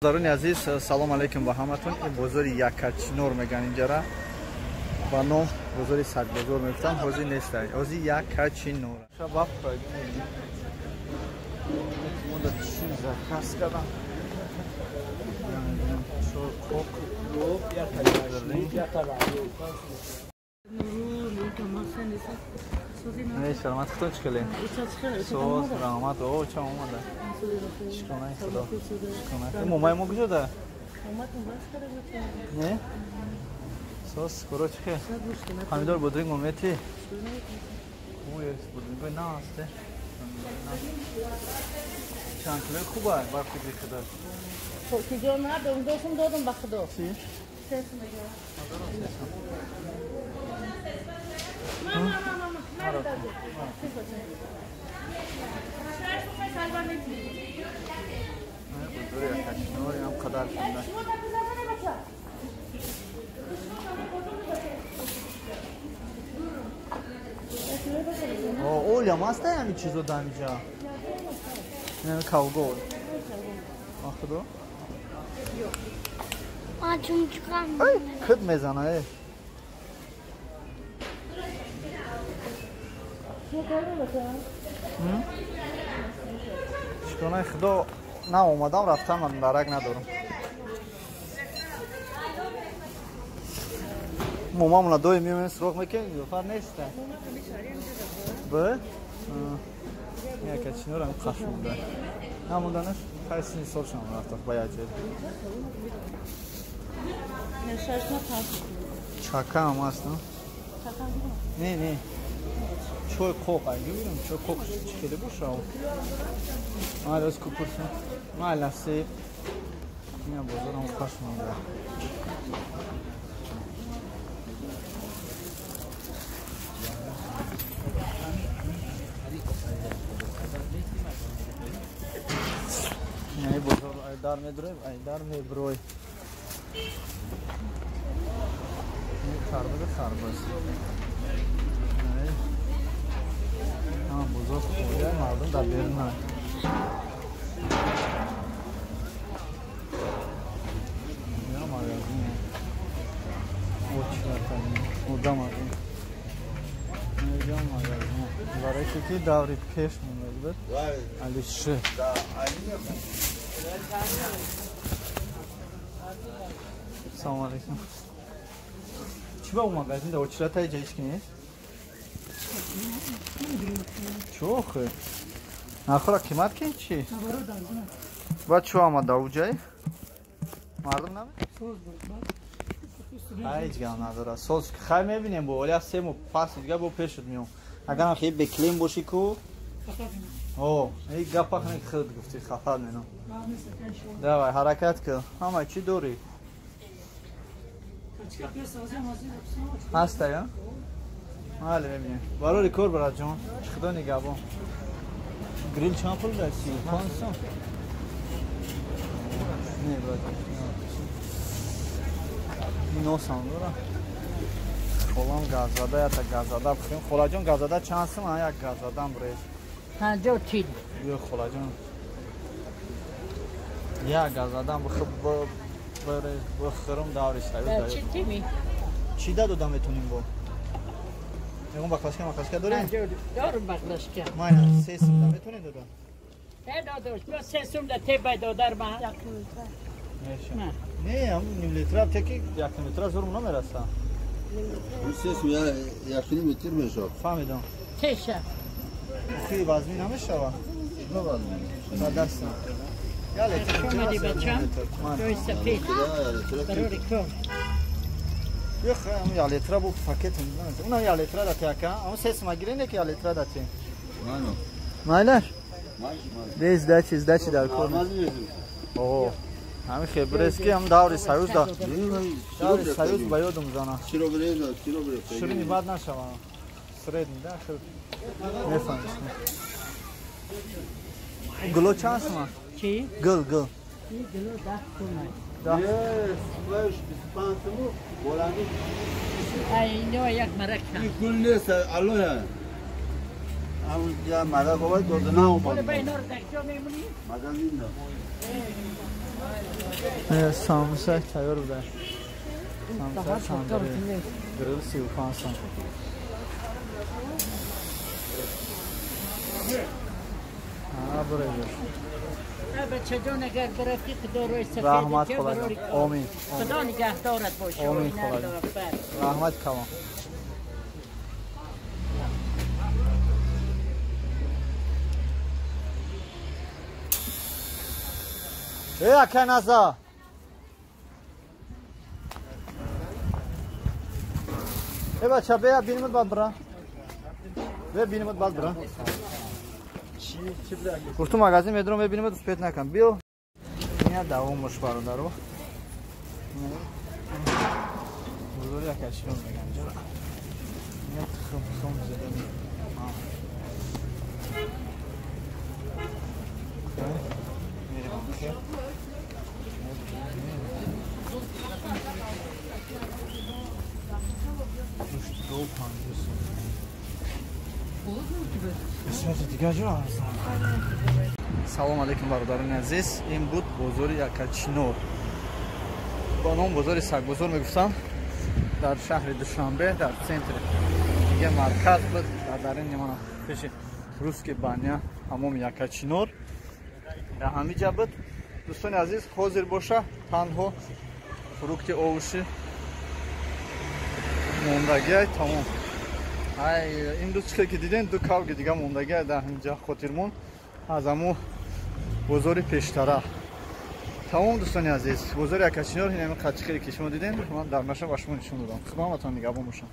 Бародарони азиз, салом алейкум ба ҳаматон. Ин бозори Якачинор меган инҷара. Ба ном бозори Сагбозор мегуфтам, ҳозир нестай. Ҳозир Якачинор. Шабаб мода чӣ заказ кардам. Чор қоқ. Не, саломат, худо чӣ хеле? Соз, раҳмат. О, ча омада. Шукронаи Худо. Шукронаи. Момаи мо куҷо да? Не? Соз, скоро чӣ хел? Помидор бодринг момети? Ой, бодрингои нав ҳасте. Чанд килои хуба бар фикри худо. Куҷо надом, досум додам ба Худо. Чӣ? Қадар шуда. Олям аста ҳами чизо дамиҷа. Кавгол. Худо. Кид мезана, э. Шукронаи Худо на омадам, рафтам, дарак надорам. Момамона доим меоем, суроғ мекунем, Нилуфар нест. Б? Якачинорам қаш монда. Намонданаш хай сини солшон рафтах ба як ҷой. Чака ҳам аст, не? Не. Чой қоқ ай бибинам, чой қоқ чӣ хеле боша? Майла аз купурсам. Майла себ. Ина бозорам қаш монда. Ай бозор айдар медурой, айдар меброй. Харбуз, харбуз. Бозор холия, мардум дар берун. Я магазин. Одам аз ин. Я магазин. Барои ки даври пеш монда буд. Алиши. Салом алейкум. Чӣ ба магазин да очрата иҷа ҳеч ки нест? Чӣ охи? Нархҳоро қимат ки чӣ? Баъд чӯ омад дар уҷай? Мардум наме? Ҳеҷ гап надорад. Соз хай мебинем бо оля се моҳ пас дига бо пешуд меом. Агарам хеле беклем бошӣ ку? О, ин гапа худ гуфтӣ, хафат менам. Давай, ҳаракат кун. Ҳама чӣ дорӣ? Ҳаста, я? Бале, мебинем. Барори кор, братҷон. Худо нигаҳбон. Грил чанд пул дар? 35 сом. Не, братҷон. Носам дора. Холам газзада, ята газзада бихӯрем. Холаҷон, газзада чанд сом? Як газзадам брез. 50 40. Биё, холаҷон. Як газзадам бихӯр, бихӯрам даври союз. Чӣ тими? Чӣ да дода метонем бо? Ягон баклашка маклашка дорем? Дорум баклашка. Майна, се сум да метонем дода? Не додош, биё се сум да те бай додар ма. Не, ам ним литра теки як ним литра зурм намераса. Се сум як ним литр мешавад. Фаҳмидам. Теша. Охи вазни намешава? Не вазни. Ба дастам. Я литр. Омади бачам? Ҷои сафед. Барори кор. Ях, я литра бу пакет уна я литра да тяка. Ам се сум гирене ки я литра да те. Майно. Майлаш? Без дачи, сдачи дар кор. О. Ҳамин хебрес ки ҳам даври союз да. Даври союз ба ёдум зана. Ширини бад нашава. Средний, да, хел. Мефаҳмиш. Гуло чанд сума? Чӣ? Гул, гул. Гуло 10 сум. Да. Yes, 25 сум. Боланди. Ай, ино як марака. Ин гул нест, аллоя. Ам я марак овай додана омад. Ба ино дар куҷо мемонӣ? Магазин да. Самбуса тайёр буда. Самбуса тандири. Грил 35 сом. بچه جان اگر برفتی خدا روی سفید رحمت خدا آمین. خدا نگهدارت باشه. آمین خدا. رحمت کما. ای اکنازا ای بچه بیا بینیمت بعد برا. بیا بینیمت بعد برا. Гуфту магазин медурам мебинем, успеть накам. Биё. Ина давомуш бародаро. Бузори якашиён меган ҷора. Ина тухм сом зедани. Мерем хе. Гӯшт 2.50 сом. Салом алейкум бародарони азиз. Ин буд бозори Якачинор. Ба ном бозори сагбозор мегуфтам. Дар шаҳри Душанбе, дар центр дига марказ буд. Дар дарин мана пеши русский баня ҳамом Якачинор. Дар ҳамиҷа буд. Дӯстони азиз, ҳозир боша танҳо фрукти овуши мондагиай тамом. Ай имрӯз чӣ ки дидем ду кавги дига мондагиай дар ҳаминҷа хотирмон аз ҳамун бозори пештара. Тамом дӯстони азиз, бозори Якачинор ин ҳамин қадчиқе ки шумо дидем, ман дар наша ба шумо нишон додам. Худо ҳаматон нигаҳбон бошам.